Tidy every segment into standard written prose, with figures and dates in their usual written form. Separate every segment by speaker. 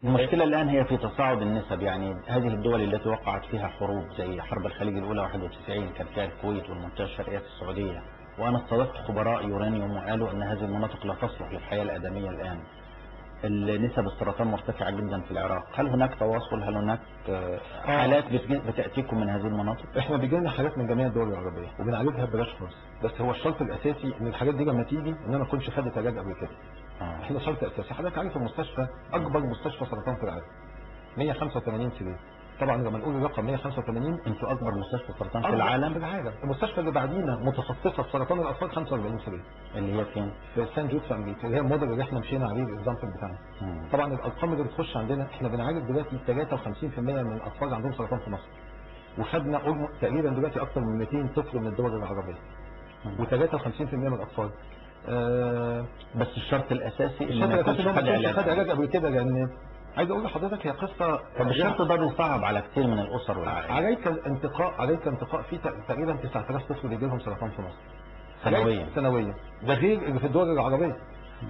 Speaker 1: المشكلة الآن هي في تصاعد النسب، يعني هذه الدول التي وقعت فيها حروب زي حرب الخليج الأولى 91 كان فيها الكويت والمنطقة الشرقية في السعودية، وأنا استضفت خبراء يورانيوم وقالوا أن هذه المناطق لا تصلح للحياة الآدمية الآن. النسب السرطان مرتفعة جدا في العراق، هل هناك تواصل؟ هل هناك حالات بتأتيكم من هذه المناطق؟
Speaker 2: احنا بيجي لنا حالات من جميع الدول العربية وبنعالجها ببلاش خالص، بس هو الشرط الأساسي إن الحاجات دي لما تيجي إن أنا ما أكونش خدت علاج قبل كده. احنا شرط اساسي. حضرتك عارف المستشفى اكبر مستشفى سرطان في العالم 185 سرير. طبعا لما نقول الرقم 185،
Speaker 1: انتوا اكبر مستشفى سرطان في العالم؟
Speaker 2: في العالم. المستشفى اللي بعدينا متخصصة في سرطان الاطفال 45 سرير،
Speaker 1: اللي هي فين؟
Speaker 2: في سان جود في امريكا، اللي هي الموديل اللي احنا مشينا عليه ال example بتاعنا. طبعا الارقام اللي بتخش عندنا، احنا بنعالج دلوقتي 53% من الاطفال اللي عندهم سرطان في مصر، وخدنا تقريبا دلوقتي اكثر من 200 طفل من الدول العربية، و53% من الاطفال.
Speaker 1: بس الشرط الاساسي
Speaker 2: ان ما يكونش خد علاج قبل كده، لان عايز اقول لحضرتك هي قصة.
Speaker 1: طب الشرط ده بيصعب على كثير من الاسر والعائلات.
Speaker 2: عليك الانتقاء، عليك انتقاء في تقريبا 9000 طفل بيجي لهم سرطان في مصر
Speaker 1: سنويا.
Speaker 2: سنويا، ده غير اللي في الدول العربية.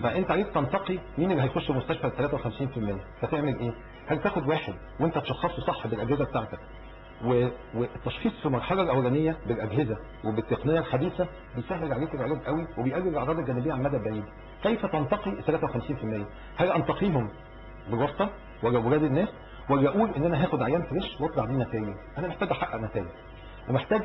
Speaker 2: فانت عليك تنتقي مين اللي هيخش مستشفى 53%. فتعمل ايه؟ هل تاخد واحد وانت تشخصه صح بالاجهزة بتاعتك، والتشخيص في المرحلة الاولانية بالاجهزة وبالتقنيه الحديثة بيسهل عليك العلاج قوي وبيقلل الاعراض الجانبية على المدى البعيد. كيف تنتقي 53%؟ هل انتقيهم بالواسطة ولا بولاد الناس، ولا اقول ان انا هاخد عيان fresh واطلع بيه نتائج؟ انا محتاج احقق نتائج، ومحتاج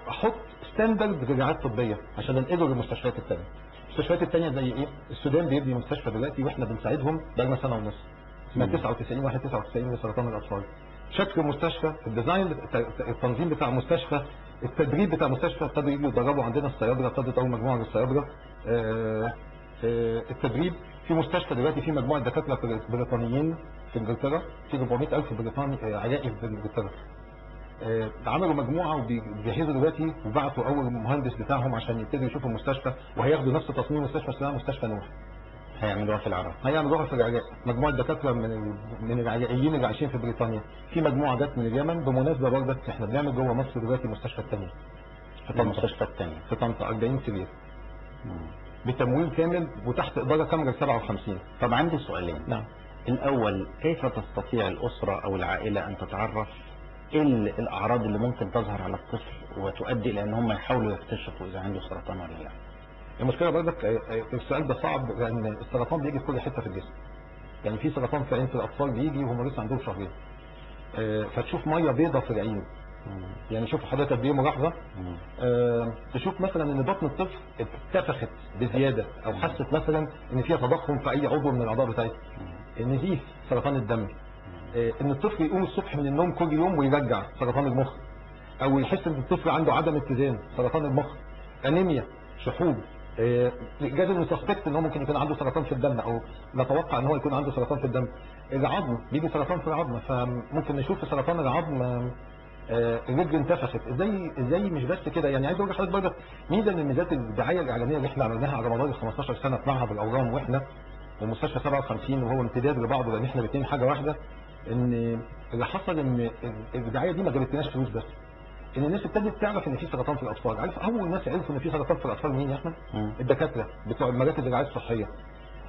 Speaker 2: احط standard للرعاية الطبية عشان انقله للمستشفيات الثانية. المستشفيات الثانية زي ايه؟ السودان بيبني مستشفى دلوقتي واحنا بنساعدهم بقالنا سنة ونص، اسمها 99 199 لسرطان الاطفال. شكل المستشفى، ال design، التنظيم بتاع المستشفى، التدريب بتاع المستشفى، ابتدوا يجوا يدربوا عندنا الصيادله، ابتدت اول مجموعة للصيادله. التدريب في مستشفى دلوقتي في مجموعة دكاترة بريطانيين في انجلترا، في 400,000 بريطاني عراقي في انجلترا. عملوا مجموعة وبيجهزوا دلوقتي، وبعتوا اول مهندس بتاعهم عشان يبتدوا يشوفوا المستشفى، وهياخدوا نفس تصميم مستشفى اسمها مستشفى نوح.
Speaker 1: هيعملوها في العراق.
Speaker 2: هيعملوها في العراق، مجموعة دكاترة من العراقيين اللي عايشين في بريطانيا، في مجموعة جت من اليمن. بمناسبة برضه احنا بنعمل جوه مصر دلوقتي المستشفى الثانية
Speaker 1: في طنطا. المستشفى الثانية
Speaker 2: في طنطا 40 سرير بتمويل كامل وتحت ادارة كاملة 57.
Speaker 1: طب عندي سؤالين.
Speaker 2: نعم.
Speaker 1: الاول، كيف تستطيع الاسرة او العائلة ان تتعرف ايه الاعراض اللي ممكن تظهر على الطفل وتؤدي الى ان هم يحاولوا يكتشفوا اذا عنده سرطان ولا لا؟
Speaker 2: المشكلة برضك السؤال ده صعب، لان السرطان بيجي في كل حتة في الجسم. يعني في سرطان في عين في الاطفال بيجي وهم لسه عندهم شهرين. فتشوف مية بيضة في العين. يعني شوف حضرتك قد ايه ملاحظة. تشوف مثلا ان بطن الطفل اتنفخت بزيادة، او حست مثلا ان فيها تضخم في اي عضو من الاعضاء بتاعتها. نزيف، سرطان الدم. ان الطفل يقوم الصبح من النوم كل يوم ويرجع، سرطان المخ. او يحس ان الطفل عنده عدم اتزان، سرطان المخ. انيميا، شحوب. لازم ن suspect ان هو ممكن يكون عنده سرطان في الدم، او نتوقع ان هو يكون عنده سرطان في الدم. العظم بيجي سرطان في العظم، فممكن نشوف في سرطان العظم الرجل انتفخت ازاي. مش بس كده، يعني عايز اقول لحضرتك برضه ميزة من ميزات الدعاية الاعلامية اللي احنا عملناها على مدار 15 سنة في معهد الاورام، واحنا ومستشفى 57 وهو امتداد لبعضه لان احنا الاثنين حاجة واحدة، ان اللي حصل ان الدعاية دي ما جابتلناش فلوس، بس ان الناس ابتدت تعرف ان في سرطان في الاطفال. عارف اول ناس عرفوا ان في سرطان في الاطفال مين يا احمد؟ الدكاترة بتوع مراكز الرعاية الصحية.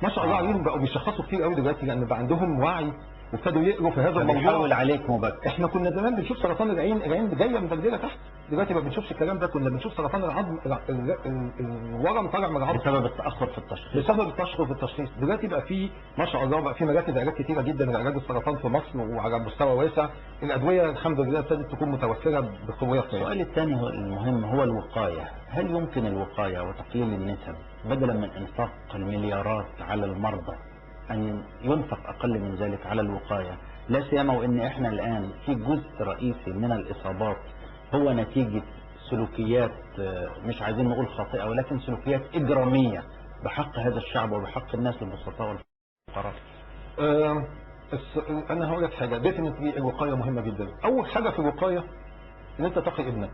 Speaker 2: ما شاء الله عليهم، بقوا بيشخصوا كتير قوي دلوقتي لان بقى عندهم وعي وابتدوا يقروا في هذا الموضوع.
Speaker 1: بيحاول عليك مبكر.
Speaker 2: احنا كنا زمان بنشوف سرطان العين، العين جاية مدلدله تحت، دلوقتي ما بنشوفش الكلام ده. كنا بنشوف سرطان العظم، الورم طالع من العظم
Speaker 1: بسبب التاخر في التشخيص.
Speaker 2: بسبب التاخر في التشخيص. دلوقتي بقى في ما شاء الله بقى في مراكز علاج كتيرة جدا لعلاج السرطان في مصر وعلى مستوى واسع. الادوية الحمد لله ابتدت تكون متوفرة بقوة.
Speaker 1: السؤال الثاني المهم هو الوقاية. هل يمكن الوقاية وتقليل النسب بدلا من انفاق المليارات على المرضى أن ينفق أقل من ذلك على الوقاية؟ لا سيما وإن إحنا الآن في جزء رئيسي من الإصابات هو نتيجة سلوكيات، مش عايزين نقول خاطئة، ولكن سلوكيات إجرامية بحق هذا الشعب وبحق الناس البسطاء والفقراء.
Speaker 2: أنا هقول لك حاجة، definitely الوقاية مهمة جدا. أول حاجة في الوقاية إن أنت تقي ابنك،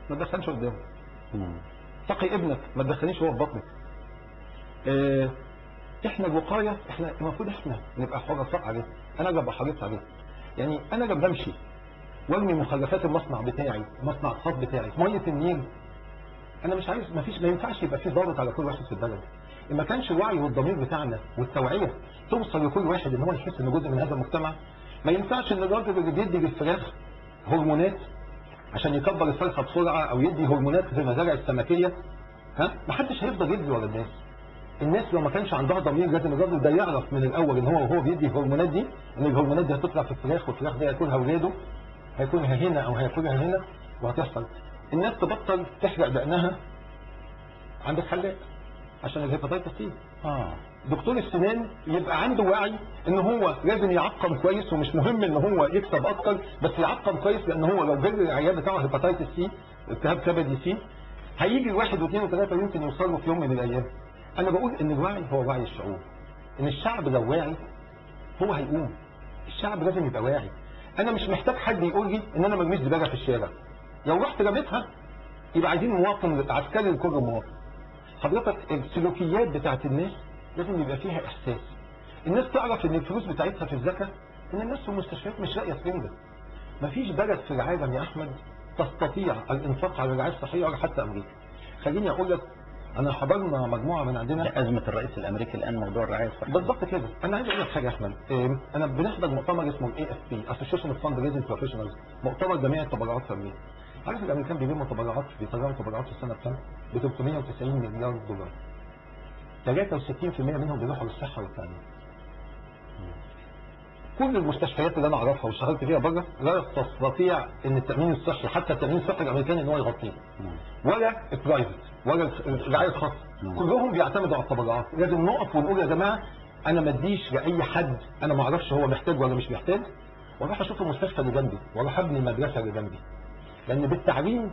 Speaker 2: ما تدخلش قدامه. تقي ابنك، ما تدخليش هو في بطنك. احنا الوقاية احنا المفروض احنا نبقى حرصاء عليه. انا اللي ابقى حريص عليه. يعني انا لما بمشي وارمي مخلفات المصنع بتاعي، المصنع الخاص بتاعي، مية النيل، انا مش عايز، ما فيش، ما ينفعش يبقى في ضابط على كل واحد في البلد. ما كانش الوعي والضمير بتاعنا والتوعية توصل لكل واحد ان هو يحس انه جزء من هذا المجتمع. ما ينفعش ان الراجل اللي بيدي للفراخ هرمونات عشان يكبر الفرخه بسرعة، او يدي هرمونات في المزارع السمكيه، ها، ما حدش هيفضل يدي ورا الناس. الناس لو ما كانش عندها ضمير لازم الراجل ده يعرف من الاول ان هو وهو بيدي الهرمونات دي، ان الهرمونات دي هتطلع في الفراخ، والفراخ دي هياكلها اولاده، هياكلها هنا او هياكلها هنا، وهتحصل. الناس تبطل تحرق دقنها عند الحلاق عشان ال hepatitis C. دكتور السنان يبقى عنده وعي ان هو لازم يعقم كويس، ومش مهم ان هو يكسب اكتر، بس يعقم كويس، لان هو لو جه العيان بتاعه hepatitis C، التهاب كبدي C، هيجي واحد واثنين وثلاثة يمكن يوصل له في يوم من الايام. انا بقول ان الوعي هو وعي الشعوب، ان الشعب لو واعي هو هيقوم. الشعب لازم يبقى واعي. انا مش محتاج حد يقول لي ان انا ما ارميش زبالة في الشارع، لو رحت رميتها يبقى عايزين مواطن عسكري لكل مواطن. حضرتك السلوكيات بتاعت الناس لازم يبقى فيها احساس. الناس تعرف ان الفلوس بتاعتها في الزكاة، ان الناس في المستشفيات مش لاقيه سرنجه. مفيش بلد في العالم يا احمد تستطيع الانفاق على الرعاية الصحية ولا حتى امريكا. خليني اقول لك، انا حضرنا مجموعة من عندنا
Speaker 1: ازمة الرئيس الامريكي الان موضوع الرعاية الصحية
Speaker 2: بالظبط كده. انا عايز اقول لك حاجة يا احمد، انا بنحضر مؤتمر اسمه ال AFP، Association of Fundraising Professionals، مؤتمر جميع التبرعات في امريكا. عارف الامريكان بيلموا تبرعات، بيطلعوا تبرعات في السنة بكام؟ ب 390 مليار دولار. 63% منهم بيروحوا للصحة والتعليم. كل المستشفيات اللي انا اعرفها واشتغلت فيها بره لا تستطيع ان التامين الصحي، حتى التامين الصحي الامريكاني، ان هو يغطيه، ولا ال private ولا الرعاية الخاصة، كلهم بيعتمدوا على التبرعات. لازم نقف ونقول يا جماعة انا ما اديش لاي حد انا ما اعرفش هو محتاج ولا مش محتاج، واروح اشوف المستشفى اللي جنبي، واروح ابني المدرسة اللي جنبي. لان بالتعليم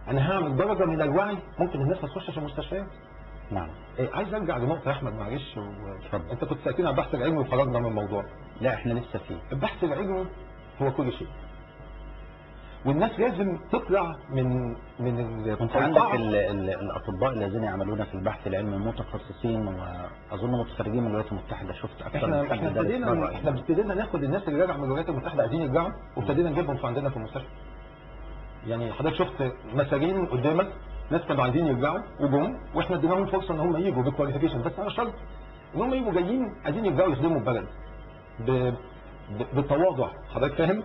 Speaker 2: انا هعمل درجه من الوعي ممكن الناس ما تخشش المستشفيات.
Speaker 1: نعم.
Speaker 2: عايز ارجع لنقطة يا احمد معلش، انت كنت سالتني عن البحث العلمي وخرجنا من الموضوع.
Speaker 1: لا احنا لسه فيه.
Speaker 2: البحث العلمي هو كل شيء، والناس لازم تطلع من
Speaker 1: انت عندك الاطباء الذين يعملون في البحث العلمي متخصصين، واظن متخرجين من الولايات المتحدة. شفت اكثر
Speaker 2: احنا احنا ابتدينا ناخد الناس اللي راجعه من الولايات المتحدة عايزين يرجعوا، وابتدينا نجيبهم في عندنا في المستشفى. يعني حضرتك شفت مساجين قدامك، ناس كانوا عايزين يرجعوا وجم، واحنا اديناهم فرصة ان هم يجوا بال qualification، بس على شرط ان هم يجوا جايين عايزين يرجعوا يخدموا البلد بتواضع. حضرتك فاهم؟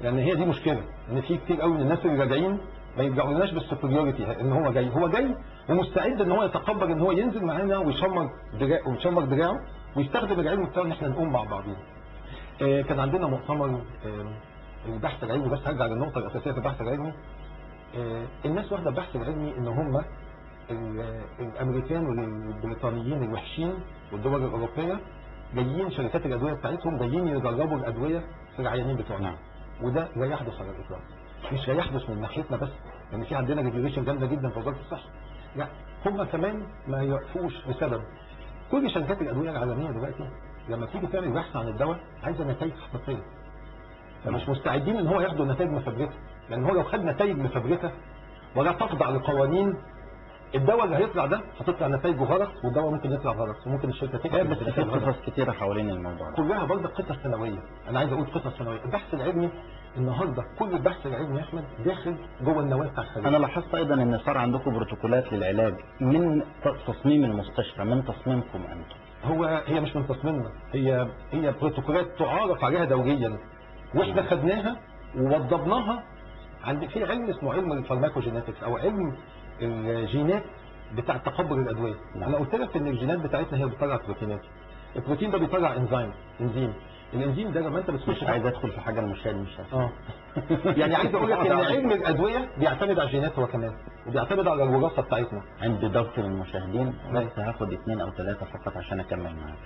Speaker 2: لان هي دي مشكلة، ان في كتير قوي من الناس اللي راجعين ما يرجعولناش بال superiority، ان هو جاي، هو جاي ومستعد ان هو يتقبل ان هو ينزل معانا ويشمر دراعه ويستخدم العلم بتاعه ان احنا نقوم مع بعضينا. كان عندنا مؤتمر البحث العلمي، بس هرجع للنقطة الاساسية في البحث العلمي. الناس واخده البحث العلمي ان هم الامريكان والبريطانيين الوحشين والدول الاوروبية جايين، شركات الادوية بتاعتهم جايين يجربوا الادوية في العيانين بتوعنا، وده لا يحدث على الاطلاق. مش لا يحدث من ناحيتنا بس، لان يعني في عندنا regulation جامدة جدا في وزارة الصحة، لا هم كمان ما يقفوش بسبب كل شركات الادوية العالمية دلوقتي لما تيجي تعمل بحث عن الدواء عايزه نتائج حقيقية، فمش مستعدين ان هو ياخدوا نتائج مفبركه، لان هو لو خد نتائج مفبركه ولا تخضع لقوانين الدواء اللي هيطلع ده هتطلع نتائجه غلط، والدواء ممكن يطلع غلط، وممكن الشركة تكتب.
Speaker 1: بس في قصص كتيرة حوالين الموضوع ده
Speaker 2: كلها برضه قصص سنوية. انا عايز اقول قصص سنوية. البحث العلمي النهارده كل البحث العلمي يا احمد داخل جوه النواة بتاع الخلية.
Speaker 1: انا لاحظت ايضا ان صار عندكم بروتوكولات للعلاج من تصميم المستشفى، من تصميمكم انتم.
Speaker 2: هي مش من تصميمنا، هي بروتوكولات تعارف عليها دوليا، واحنا خدناها ووضبناها. عند في علم اسمه علم ال pharmacogenetics او علم الجينات بتاع تقبل الادوية. انا قلت لك ان الجينات بتاعتنا هي بتطلع بروتينات، البروتين ده بيطلع انزيم، الانزيم ده لما انت بتخش،
Speaker 1: مش عايز ادخل في حاجة المشاهد مش عارف.
Speaker 2: يعني عايز اقول لك ان علم الادوية بيعتمد على الجينات هو كمان، وبيعتمد على الوراثة بتاعتنا.
Speaker 1: عندي ضغط للمشاهدين، بس هاخد 2 أو 3 فقط عشان اكمل معاك.